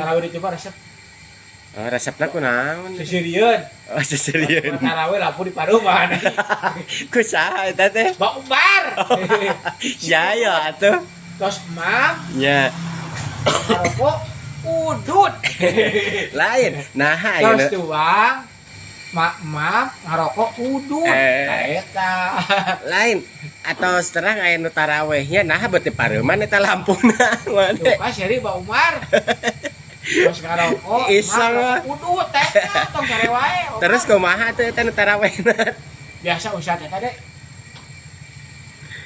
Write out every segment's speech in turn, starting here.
Tarawih dicoba resep. Oh, resepna kunaon? Seserian. Oh, seserian. Tarawih lampu di paruman. Ku saha eta teh? Bak Umar. Ya ya atuh. Terus mam Nya. rokok udut. Lain. Nah, Terus ayeuna tuang mak mam ngarokok udut. Eh. Nah, eta. Lain atau terang aya nu tarawehnya, nah, beuti pareuman eta lampuna Tuh mane. Kan seri Bak Umar. Terus ngarokok, Iseng mam lah. Udut teh tong sare wae. Omar. Terus kumaha tuh eta nu tarawehna? Biasa ustad eta deh.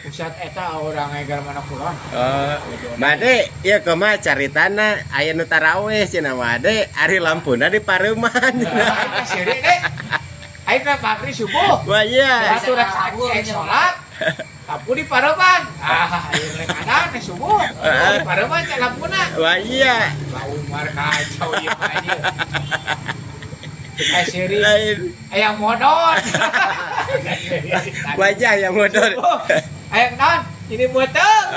Ustad eta orang egar mana kulon. Oh, made ya kumaha caritana aya nu taraweh cenah made ari lampuna di pareuman. Aing seri deh. Aing teh maghrib subuh. Wah iya. Satu rek sholat. Lampu di pareman. Ah, aing rek adan teh subuh. Di pareman cek lampuna. Wah iya. Lah Umar kacau ieu mah ieu. Kayak seri Lain ayang modon. Wajah yang modal. Ayang non, ini beuteung.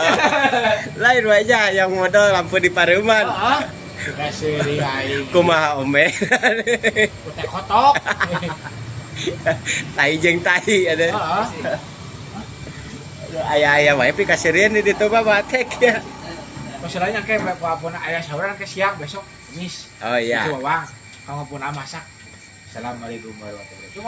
Lain wajah yang modal lampu di pareuman. Heeh. Kayak seri aing. Kumaha ome? Kotek kotok. Tai jeung tai ada. Heeh. Aya-aya wae pikaseurieun di ditu mah batek ya. Masalahnya kayak walaupun ayah sahuran ke siang besok Kamis. Oh iya. Itu bawang. Kamu pun masak. Assalamualaikum warahmatullahi wabarakatuh.